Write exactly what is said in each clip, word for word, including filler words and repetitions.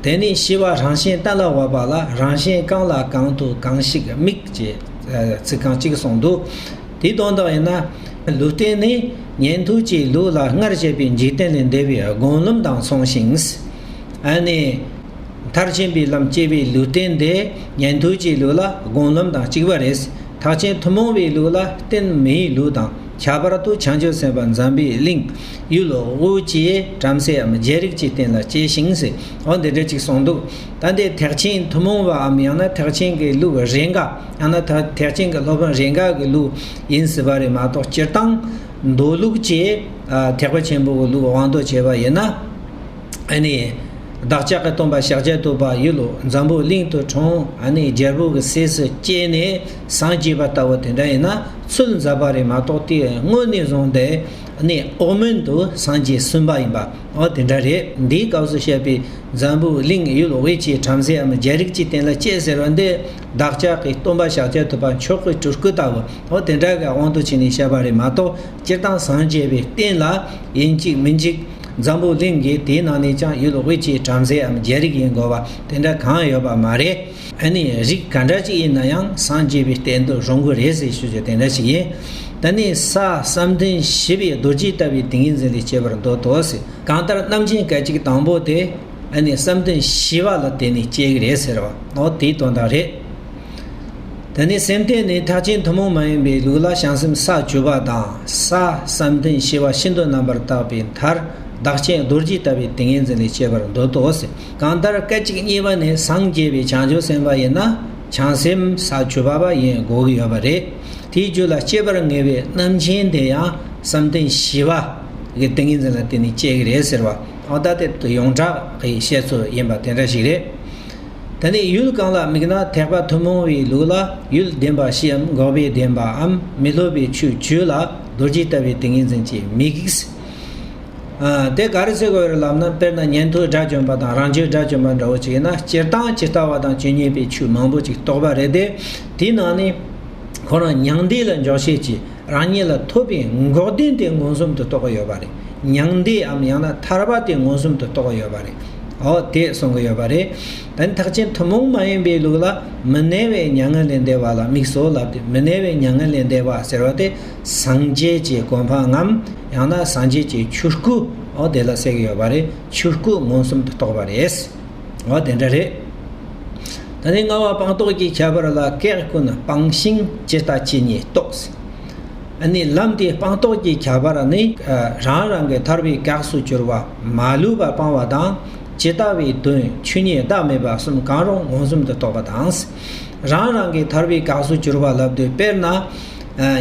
དེ་ནས་ཞི་བ་རང་བཞིན་གཏན་ལ་དབབ་པ་ལ་རང་བཞིན་གང་ལ་གང་དུ་གང་ཞིག་དམིགས་ཀྱི་ཚིག་རྐང་གཅིག་གསུངས་འདུག་དེའི་དོན་དག་ཡིན་ན། ལུས་རྟེན་ནི་ཉན་ཐོས་ཀྱི་ལུགས་ལ་སྔར་བཤད་པའི་འཇིག་རྟེན་ལས་འདས་པའི་སྒོམ་ལམ་དང་མཚུངས་ཤིང་། ཨ་ནི། མཐར་ཕྱིན་པའི་ལམ་སྐྱེ་བའི་ལུས་རྟེན་དེ་ཉན་ཐོས་ཀྱི་ལུགས་ལ་སྒོམ་ལམ་དང་གཅིག་པ་རེད། ཐེག་ཆེན་ཐུན་མོང་བའི་ལུགས་ལ་རྟེན་མེའི་ལུགས་དང་། ཁྱད་པར་དུ་བྱང་ཆུབ་སེམས་དཔའ་འཛམ་བུའི་གླིང་ཡུལ་དབུས་ཀྱི་བྲམ་ཟེའམ་རྒྱལ་རིགས་ཀྱི་རྟེན་ལ་སྐྱེས་ཤིང་ཟེར། འོ་འདི་འདྲ་ཅིག་གསུངས་འདུག་ད་ལྟའི་ཐེག་ཆེན་ཐུན་མོང་བའམ་ཡང་ན་ཐེག་ཆེན་གྱི་ལུགས་རེ་འགའ། ཡང་ན་ཐེག་ཐེག་ཆེན་གྱི་སློབ་དཔོན་རེ་འགའ་གི་ལུགས་ཡིན་སྲིད་པ་རེད་མ་གཏོགས། སྤྱིར་བཏང་མདོ་ལུགས་ཀྱི་ཐེག་པ་ཆེན་པོ་གི་ལུགས་དབང་དུ་བྱས་པ་ཡིན་ན། ཨ་ནི། བདག་ཅག་གི་སྟོན་པ་ཤཱཀྱ་ཐུབ་པ་ཡུལ་འཛམ་བུ་གླིང་དུ་འཁྲུངས། ཨ་ནི་རྒྱལ་པོ་གི་སྲས་སུ་སྐྱེས་ནས་སངས་རྒྱས་པ་ལྟ་བུ་དེ་འདྲ་ཡིན་ན་ཚུལ་འཛག་པ་རེད་མ་གཏོགས། དེ་སྔོན་ནས་བཟུང་སྟེ་ཨ་ནི་འོག་མིན་དུ་སངས་རྒྱས་གསུངས་པ་ཡིན་པ། འོ་དེ་འདྲ་རེད། འདིའི་སྐབས་སུ་བཤད་པའི་འཛམ་བུ་གླིང་ཡུལ་དབུས་ཀྱི་བྲམ་ཟེའམ་རྒྱལ་རིགས་ཀྱི་རྟེན་ལ་སྐྱེས་ཟེར་བ་འདི་བདག་ཅག་གི་སྟོན་པ་ཤཱཀྱ་ཐུབ་པ་མཆོག་གི་སྤྲུལ་སྐུ་ལྟ་བུ། འོ་དེ་འདྲ་གི་དབང་དུ་བྱས་ནས་བཤད་པ་རེད་མ་གཏོགས། སྤྱིར་བཏང་སངས་རྒྱས་པའི་རྟེན་ལ་ཡིན་གཅིག་མིན་གཅིག་འཛམ་བུ་གླིང་གི་དེའི་ནང་ནས་ཀྱང་ཡུལ་དབུས་ཀྱི་བྲམ་ཟེའམ་རྒྱལ་རིགས་ཡིན་དགོས་པ་དེ་འདྲ་གང་ཡོད་པ་མ་རེད། ཨ་ནི་རིགས་ག་འདྲ་ཅིག་ཡིན་ན་ཡང་སངས་རྒྱས་པའི་རྟེན་དུ་རུང་གི་རེད་ཟེར་ཞུ་རྒྱུ་དེ་འདྲ་ཞིག་ཡིན། ད་ནི་ས་བསམ་གཏན་བཞི་པའི་རྡོ་རྗེ་ལྟ་བུའི་ཏིང་ངེ་འཛིན་ལས་སྐྱེ་བར་འདོད་དོ་ཟེར། གང་ལྟར་རྣམ་མཁྱེན་སྐད་ཅིག་དང་པོ་དེ་ཨ་ནི་བསམ་གཏན་བཞི་པ་ལ་བརྟེན་ནས་སྐྱེ་གི་རེད་ཟེར་བ། འོ་དེའི་དོན་དག་རེད། དེ་ནས་སེམས་རྟེན་ནི་ཐེག་ཆེན་ཐུན་མོང་མ་ཡིན་པའི་ལུགས་ལ་བྱང་སེམས་ས་བཅུ་པ་དང་། ས་བསམ་གཏན་བཞི་པ་ཤིན་ཏུ་རྣམ་པར་དག་པའི་མཐར་བདག་ཅག་རྡོ་རྗེ་ལྟ་བུའི་ཏིང་ངེ་འཛིན་ལས་སྐྱེ་བར་འདོད་དོ་ཟེར། གང་ལྟར་སྐད་ཅིག་གཉིས་པ་ནས་སངས་རྒྱས་པའི་བྱང་ཆུབ་སེམས་དཔའ་ཡིན་ན་བྱང་སེམས་ས་བཅུ་པ་པ་ཡིན་དགོས་ཀྱི་ཡོད་པ་རེད། དེའི་རྒྱུད་ལ་སྐྱེ་བར་ངེས་པའི་རྣམ་མཁྱེན་དེ་ཡང་བསམ་གཏན་བཞི་པ་གི་ཏིང་ངེ་འཛིན་ལ་བརྟེན་ནས་སྐྱེ་གི་རེད་ཟེར་བ། འོ་ད་དེ་ཡོངས་གྲགས་ཀྱི་བཤད་ཚུལ་ཡིན་པ་དེ་འདྲ་ཞིག་རེད། དེ་ནས་ཡུལ་གང་ལ་དམིགས་ན། ཐེག་པ་ཐུན་མོང་བའི་ལུགས་ལ་ཡུལ་བདེན་པ་བཞིའམ་འགོག་པའི་བདེན་པའམ་མི་སློབ་པའི་ཆོས་བཅུ་ལ་རྡོ་རྗེ་ལྟ་བུའི་ཏིང་ངེ་འཛིན་གྱིས་དམིགས། ཨ། དེ་ག་རེ་ཟེར་དགོས་རེད་ལབ་ན། དཔེར་ན་ཉན་ཐོས་དགྲ་བཅོམ་པ་དང་རང་རྒྱུད་དགྲ་བཅོམ་པ་འདྲ་བོ་ཅིག་ཡིན་ན། སྤྱིར་བཏང་ཇི་ལྟ་བ་དང་ཇི་སྙེད་པའི་ཆོས་མང་པོ་ཅིག་རྟོགས་པ་རེད་དེ། དེའི་ནང་ནས་ཁོ་རང་མྱང་འདས་ལ་འཇོག་བྱེད་ཀྱི། རང་ཉིད་ལ་ཐོབ་པའི་འགོག་བདེན་དེ་མངོན་སུམ་དུ་རྟོགས་ཀྱི་ཡོད་པ་རེད། མྱང་འདས་འམ་ཡང་ན་ཐར་པ་དེ་མངོན་སུམ་དུ་རྟོགས་ཀྱི་ཡོད་པ་རེད། འོ་དེ་གསུང་གི་ཡོད་པ་རེད། ད་ནི་ཐེག་ཆེན་ཐུན་མོང་མ་ཡིན་པའི་ལུགས་ལ་མི་གནས་པའི་མྱ་ངན་ལས་འདས་པ་ལ་དམིགས་སོ་ལབ་སྟེ། མི་གནས་པའི་མྱ་ངན་ལས་འདས་པ་ཟེར་བ་དེ་སངས་རྒྱས་ཀྱི་གོ་འཕང་ངམ་ཡང་ན་སངས་རྒྱས་ཀྱི་ཆོས་སྐུ། འོ་དེ་ལ་ཟེར་གྱི་ཡོད་པ་རེད། ཆོས་སྐུ་མངོན་སུམ་དུ་རྟོགས་པ་རེད། འོ་དེ་འདྲ་རེད། ད་ནི་ལྔ་པ་སྤངས་རྟོགས་ཀྱི་ཁྱད་པར་ལ། སྐད་ཀུན་སྤངས་ཤིང་ཇི་ལྟ་ཇི་སྙེད་རྟོགས། ཨ་ནི་ལམ་དེ་སྤངས་རྟོགས་ཀྱི་ཁྱད་པར་ནི། རང་རང་གི་ཐར་པའི་གེགས་སུ་གྱུར་པ་མ་ལུས་པ་སྤངས་པ་དང་། ཇི་ལྟ་བའི་དོན་ཆོས་ཉིད་བདག་མེད་པ་གསུམ་གང་རུང་མངོན་སུམ་དུ་རྟོགས་པ་དང་། རང་རང་གི་ཐར་པའི་གེགས་སུ་གྱུར་པ་ལབ་དུས། དཔེར་ན།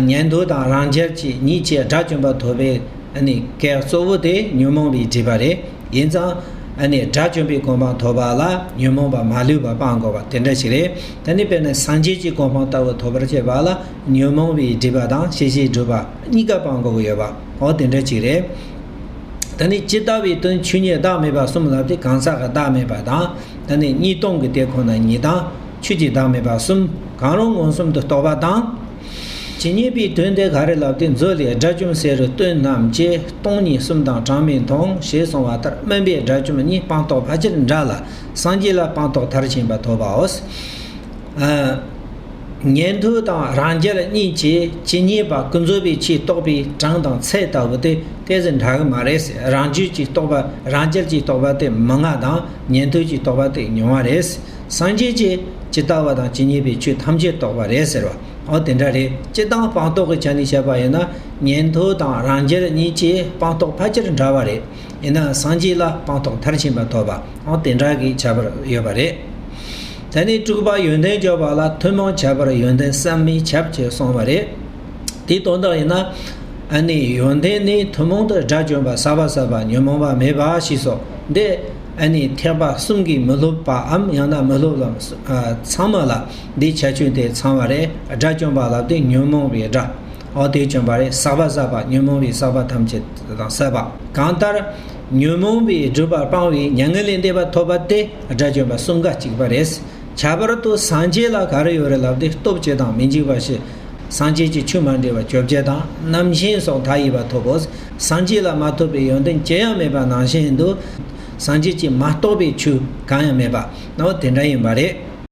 ཉན་ཐོས་དང་རང་རྒྱལ་གྱི་གཉིས་ཀྱིས་དགྲ་བཅོམ་པ་ཐོབ་པའི་ཨ་ནི་གེགས་གཙོ་བོ་དེ་ཉོན་མོངས་པའི་སྒྲིབ་པ་རེད། ཡིན་ཙང་ཨ་ནི་དགྲ་བཅོམ་པའི་གོ་འཕང་ཐོབ་པ་ལ་ཉོན་མོངས་པ་མ་ལུས་པ་སྤང་དགོས་པ་དེ་འདྲ་ཞིག་རེད། ད་ནི་དཔེར་ན་སངས་རྒྱས་ཀྱི་གོ་འཕང་ལྟ་བུ་ཐོབ་པར་བྱེད་པ་ལ་ཉོན་མོངས་པའི་སྒྲིབ་པ་དང་ཤེས་བྱའི་སྒྲིབ་པ་གཉིས་ཀ་སྤང་དགོས་ཀྱི་ཡོད་པ། འོ་དེ་འདྲ་ཅིག་རེད། ད་ནི་ཇི་ལྟ་བའི་དོན་ཆོས་ཉིད་བདག་མེད་པ་གསུམ་ལབ་དེ། གང་ཟག་གི་བདག་མེད་པ་དང་། ད་ནི་གཉིས་སྟོང་གི་དེ་ཁོ་ན་ཉིད་དང་། ཆོས་ཀྱི་བདག་མེད་པ་གསུམ་གང་རུང་མངོན་སུམ་དུ་རྟོགས་པ་དང་། ཇི་སྙེད་པའི་དོན་དེ་ག་རེ་ལབ་སྟེ། མཛོད་ལས་དགྲ་བཅོམ་བསེ་རུ་སྟོན་རྣམས་ཀྱིས། སྟོང་ཉིད་གསུམ་དང་གྲངས་མེད་མཐོང་ཞེས་གསུངས་པ་ལྟར། དམན་པས་དགྲ་བཅོམ་གཉིས་སྤངས་རྟོགས་ཕལ་ཆེར་འདྲ་ལ། སངས་རྒྱས་ལ་སྤངས་རྟོགས་མཐར་ཕྱིན་པ་ཐོབ་པའོ། ཨ། ཉན་ཐོས་དང་རང་རྒྱལ་གཉིས་ཀྱིས་ཇི་སྙེད་པ་ཀུན་རྫོབ་པའི་ཆོས་རྟོགས་པའི་གྲངས་དང་ཚད་ལྟ་བུ་དེ་ཏོག་ཙམ་འདྲ་གི་མ་རེད། རང་རྒྱུད་ཀྱིས་རྟོགས་པ། རང་རྒྱལ་གྱིས་རྟོགས་པ་དེ་མང་ང་དང་། ཉན་ཐོས་ཀྱིས་རྟོགས་པ་དེ་ཉུང་བ་རེད། སངས་རྒྱས་ཀྱིས་ཇི་ལྟ་བ་དང་ཇི་སྙེད་པའི་ཆོས་ཐམས་ཅད་རྟོགས་པ་རེད་ཟེར་བ། འོ་དེ་འདྲ་རེད། སྤྱིར་བཏང་སྤངས་རྟོགས་ཀྱི་ཆ་ནས་བཤད་པ་ཡིན་ན། ཉན་ཐོས་དང་རང་རྒྱལ་གཉིས་ཀྱིས་སྤངས་རྟོགས་ཕལ་ཆེར་འདྲ་བ་རེད། ཡིན་ནའང་སངས་རྒྱས་ལ་སྤངས་རྟོགས་མཐར་ཕྱིན་པ་ཐོབ་པ། འོ་དེ་འདྲ་གི་ཁྱད་པར་ཡོད་པ་རེད། ད་ནི་དྲུག་པ་ཡོན་ཏན་བརྗོད་པ་ལ། ཐུན་མོང་ཁྱད་པར་ཡོན་ཏན་བསམ་མི་ཁྱབ་ཅེས་གསུངས་པ་རེད། དེའི་དོན་དག་ཡིན་ན། ཨ་ནི་ཡོན་ཏན་ནི་ཐུན་མོང་དུ་དགྲ་བཅོམ་པ། ཟག་པ་ཟད་པ། ཉོན་མོངས་པ་མེད་པ་ཞེས་སོགས་འདི། ཨ་ནི་ཐེག་པ་གསུམ་གྱི་མི་སློབ་པའམ་ཡང་ན་མི་སློབ་ལམ་ཚང་མ་ལ་འདིའི་ཁྱད་ཆོས་དེ་ཚང་བ་རེད། དགྲ་བཅོམ་པ་ལབ་དེ་ཉོན་མོངས་པའི་དགྲ། འོ་དེ་བཅོམ་པ་རེད། ཟག་པ་ཟད་པ། ཉོན་མོངས་པའི་ཟག་པ་ཐམས་ཅད་དང་ཟད་པ། གང་ལྟར་ཉོན་མོངས་པའི་སྒྲིབ་པ་སྤངས་པའི་མྱ་ངན་ལས་འདས་པ་ཐོབ་པ་དེ་དགྲ་བཅོམ་པ་གསུམ་ཀ་གཅིག་པ་རེད། ཁྱད་པར་དུ་སངས་རྒྱས་ལ་ག་རེ་ཡོད་རེད་ལབ་དེ། སྟོབས་བཅུ་དང་མི་འཇིགས་པ་བཞི། སངས་རྒྱས་ཀྱི་ཆོས་མ་འདྲེས་པ་བཅོ་བརྒྱད་དང་། རྣམ་མཁྱེན་སོགས་མཐའ་ཡས་པ་ཐོབ་བོ། སངས་རྒྱས་ལ་མ་ཐོབ་པའི་ཡོན་ཏན་ཅི་ཡང་མེད་པ་ནང་བཞིན་དུ། སངས་རྒྱས་ཀྱིས་མ་རྟོགས་པའི་ཆོས་གང་ཡང་མེད་པ་ནའོ་དེ་འདྲ་ཡིན་པ་རེད།